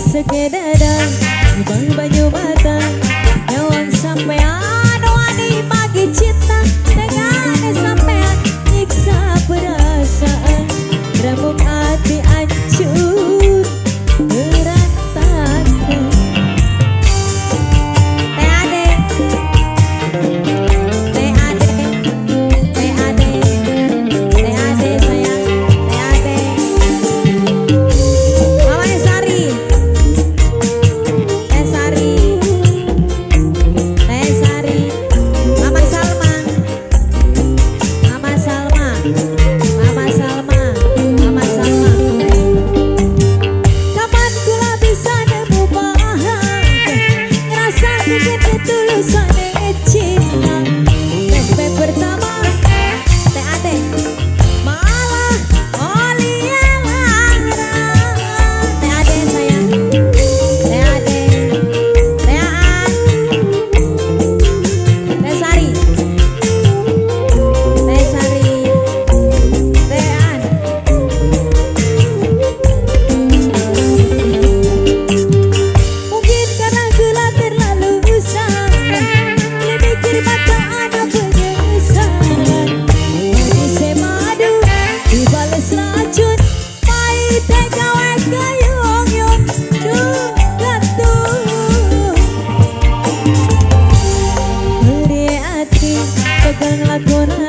Sekedar bang banyu mata nyawang sampean wani magi cinta dengan sampean nyiksa perasaan remuk hati hancur berantakan. Teh Ade, Teh Ade, Teh Ade, Teh Ade sayang, Teh Ade, Mama Sari, Teh Sari, Teh Sari, Mama Salma, Mama Salma, Mama Salma, Mama Salma. Kapan kula bisa nemu bahagia, ngerasa ketulusan cinta. TP pertama, Teh Ade, malah oli lara. Teh Ade sayang, Teh Ade, Teh Aan, Teh Sari, Teh Sari, Teh Aan. Mungkin karena gula terlalu sayang, mikir mata ada penyesalan. Manis madu dibales racun, pahit gawe kayong duh gatuh. Beri hati pegang lakonan.